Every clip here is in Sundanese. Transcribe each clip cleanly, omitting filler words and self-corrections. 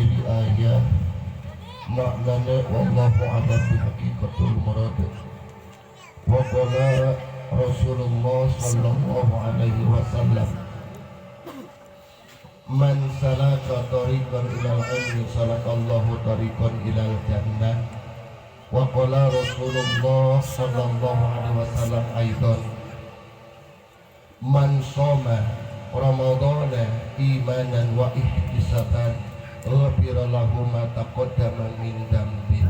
Ghairi ayah. Maknanya wallahu a'lam bi haqiqatul murad. Wa qala Rasulullah sallallahu alaihi wasallam, man salaka tariqan ilal ilmi salakallahu tariqan ilal jannah. Wa qala Rasulullah sallallahu alaihi wasallam aidan, man shoma ramadhana imanan wa ihtisaban ghafira lahu ma taqaddama min dambi.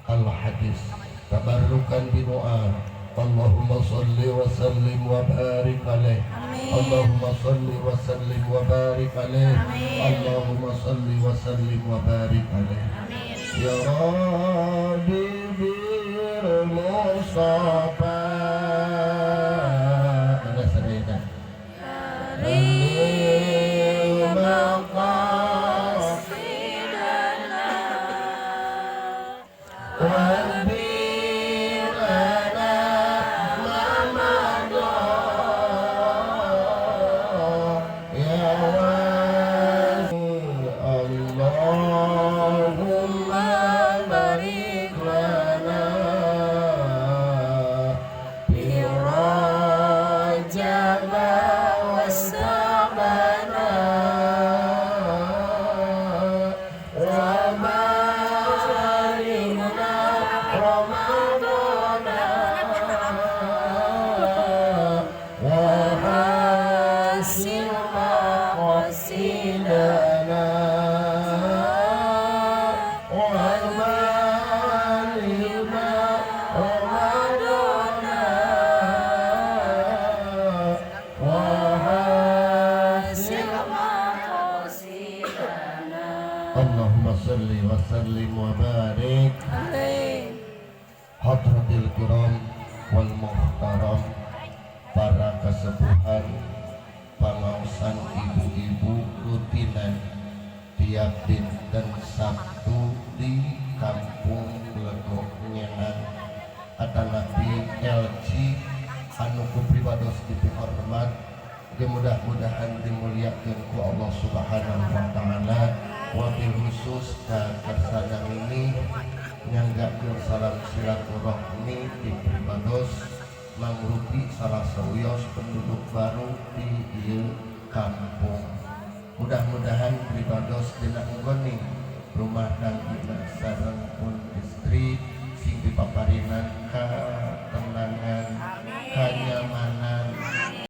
Al hadis. Tabarrukan bi doa. Allahumma salli wa sallim wa barik alaih. Allahumma salli wa sallim wa barik alaih. Allahumma salli wa sallim wa barik alaih. Ya Rabbi bil Mustafa. Ada sadayana. Lil maqasidana. Waghfir lana ma madha. Ya wasi Allahumma barik lana fi Rajab wa Sya'bana wa balighna Ramadana wa hasin maqasidana wa balighna Ramadana wa hasin maqasidana. Allahumma salli wa sallim wa barik. Alaih. Hadratil kiram wal muhtaram, para kesepuhan, pangaosan ibu-ibu rutinan tiap dinten Sabtu di Kampung Legok Nyenang atanapi LG anu ku pribados dipihormat, mudah-mudahan dimuliakan ku Allah Subhanahu wa Ta'ala. Wabil khusus ka kersana ini nyanggakeun salam silaturahmi di pribados mangrupi salah sawios penduduk baru di ieu kampung. Mudah-mudahan pribados dina nggoni rumah tangga sareng pun istri sing dipaparinan ka